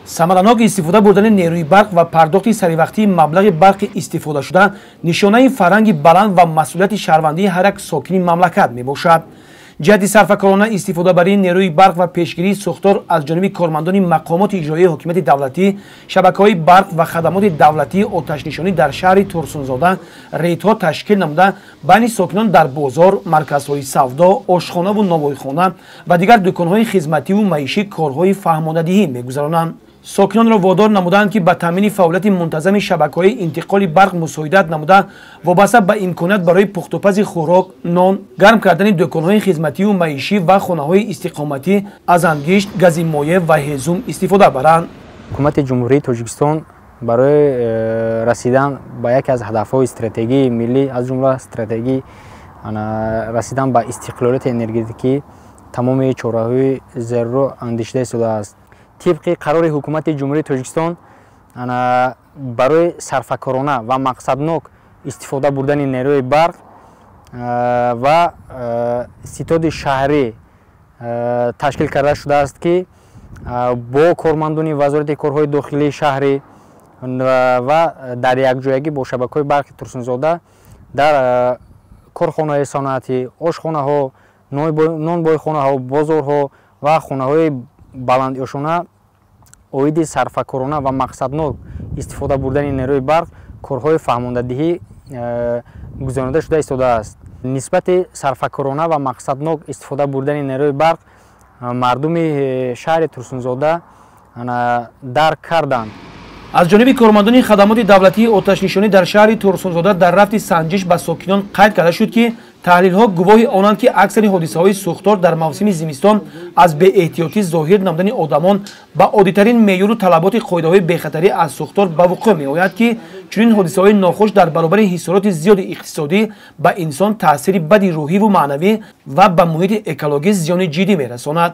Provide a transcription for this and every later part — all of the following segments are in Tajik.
Самаранок истифода бурдани нерӯи барқ ва пардохти саривақтии маблағи барқи истифодашуда нишонаи фарҳанги баланд ва масъулияти шаҳрвандии ҳар як сокини мамлакат мебошад. Ҷиҳати сарфакорона истифодабарии нерӯи барқ ва пешгирии сӯхтор аз ҷониби кормандони мақомоти иҷроии ҳокимияти давлатӣ, шабакаҳои барқ ва хадамоти давлатии оташнишонӣ дар шаҳри Турсунзода рейдҳо ташкил намуда, байни сокинон дар бозор, марказҳои савдо, ошхонаву новойхона ва дигар дуконҳои хизмативу маишӣ корҳои фаҳмонадиҳӣ мегузаронанд. Сокинонро водор намуданд, ки ба таъмини фаъолияти мунтазами шабакаҳои интиқоли барқ мусоидат намуда, вобаста ба имконият барои пухтупази хӯрок, нон, гарм кардани дуконҳои хизмативу маишӣ ва хонаҳои истиқоматӣ аз ангишт, гази моеъ ва ҳезум истифода баранд. Ҳукумати Ҷумҳурии Тоҷикистон барои расидан ба яке аз ҳадафҳои стратегии миллӣ, аз ҷумла стратегии расидан ба истиқлолияти энергетикӣ, тамоми чораҳои зарурро андешида истодааст. Тибқи қарори ҳукумати Ҷумҳурии Тоҷикистон барои сарфакорона ва мақсаднок истифода бурдани нерӯи барқ ва ситоди шаҳрӣ ташкил карда шудааст, ки бо кормандони Вазорати корҳои дохилии шаҳрӣ ва дар якҷоягӣ бо шабакаҳои барқи Турсунзода дар корхонаҳои саноатӣ, ошхонаҳо, нонбойхонаҳо, бозорҳо ва хонаҳои баландёшона оиди сарфакорона ва мақсаднок истифода бурдани нерӯи барқ корҳои фаҳмондадиҳӣ гузаронида шуда истодааст. Нисбати сарфакорона ва мақсаднок истифода бурдани нерӯи барқ мардуми шаҳри Турсунзода дарк карданд. Аз ҷониби кормандони хадамоти давлатии оташнишонӣ дар шаҳри Турсунзода дар рафти санҷиш ба сокинон қайд карда шуд, ки таҳлилҳо гувоҳи онанд, ки аксари ҳодисаҳои сӯхтор дар мавсими зимистон аз беэҳтиётӣ зоҳир намудани одамон ба оддитарин меъёру талаботи қоидаҳои бехатарӣ аз сӯхтор ба вуқӯъ меояд, ки чунин ҳодисаҳои нохуш дар баробари ҳиссороти зиёди иқтисодӣ ба инсон таъсири бади рӯҳиву маънавӣ ва ба муҳити экологӣ зиёни ҷиддӣ мерасонад.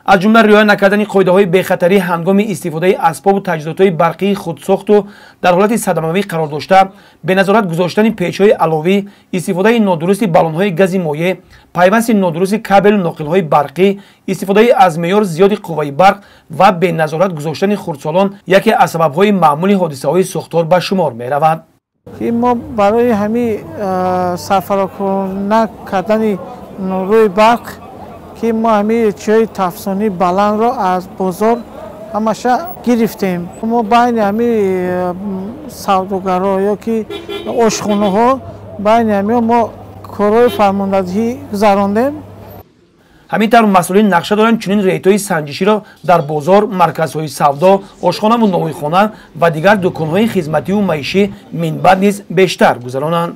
Аз ҷумла риоя накардани қоидаҳои бехатарӣ ҳангоми истифодаи асбобу таҷҳизотҳои барқии худсохту дар ҳолати садамавӣ қарор дошта, беназорат гузоштани печҳои аловӣ, истифодаи нодурусти баллонҳои гази моеъ, пайвасти нодурусти кабелу ноқилҳои барқӣ, истифодаи аз меъёр зиёди қувваи барқ ва беназорат гузоштани хурдсолон яке аз сабабҳои маъмули ҳодисаҳои сӯхтор ба шумор меравад. Ки мо барои ҳамин сарфарокорона кардани нурӯи барқ, ки мо ҳамин чиҳои тафсонии баландро аз бозор ҳамаша гирифтем. Мо байни ҳамин савдогарҳо ё ки ошхонаҳо, байни ҳамин мо корҳои фармондадиҳӣ гузарондем. Ҳамин тавр масъулин нақша доранд чунин рейдҳои санҷиширо дар бозор, марказҳои савдо, ошхонаву новойхона ва дигар дуконҳои хизмативу маишӣ минбаъд низ бештар гузаронанд.